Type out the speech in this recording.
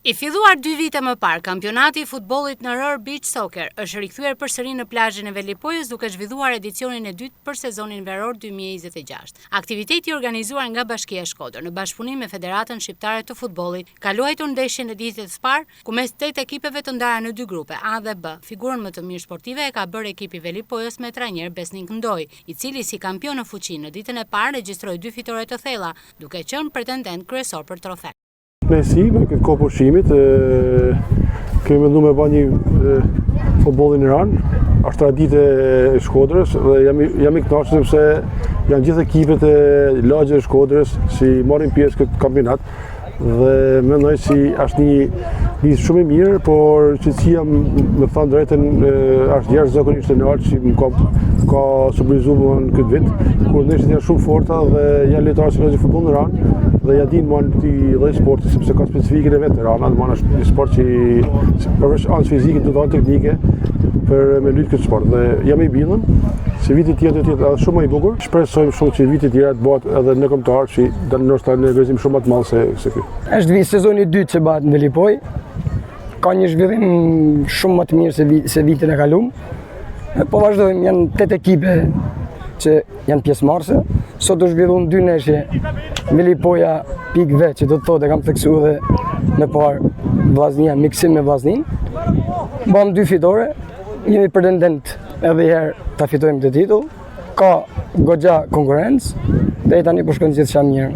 I filluar dy vite më parë, kampionati i futbollit në rërë Beach Soccer është rikthyer përsëri në plazhin e Velipojës duke zhvilluar edicionin e dytë për sezonin veror 2026. Aktiviteti i organizuar nga Bashkia e Shkodër në bashkëpunim me Federatën Shqiptare të Futbollit ka luajtur ndeshjen e ditës së parë, ku mes tetë ekipeve të ndara në dy grupe, A dhe B, figurën më të mirë sportive e ka bërë ekipi i Velipojës me trajner Besnik Ndoj, i cili si kampion në fuqi në ditën e parë regjistroi dy fitore të thella, duke qenë pretendent kryesor për trofe. Kënaqësi me këtë kohë pushimit, kemi mendu me ba një futbollin në ranë, është traditë e Shkodrës dhe jam, jam i kënaqur sepse janë gjithë ekipet e lagjeve e Shkodrës si marrin pjesë këtë kampionat dhe mendoj si është një një shumë e mirë, por cilësia me thënë drejtën është jashtëzakonisht e lartë që më ka ka surprizuar më në këtë vit, kur ndeshjet janë shumë forta dhe janë lojtarë që luajnë futboll në ranë dhe ja dinë më këtij lloj sporti sepse ka specifikën e vet rana, domethënë është një sport që përveç anës fizike do të anë teknike për me luajt këtë sport dhe jam i bindur se viti tjetër do të jetë edhe shumë më i bukur. Shpresojmë shumë që viti tjetër të bëhet edhe në kombëtar që do të ndoshta në gëzim shumë më të madh se se ky. Është vi sezoni i dytë që bëhet në Velipojë. Ka një zhvillim shumë më të mirë se, vi, se vitin e kalum. Po vazhdojmë, janë 8 ekipe që janë pjesëmarrëse. Sot u zhvilluan dy ndeshje Velipoja pikë ve, që do të thotë e kam theksu edhe më parë Vllaznia, miksim me Vllaznin. Bam dy fitore, jemi pretendent edhe një herë ta fitojmë këtë titull. Ka goxha konkurrencë, deri tani po shkon gjithçka mirë.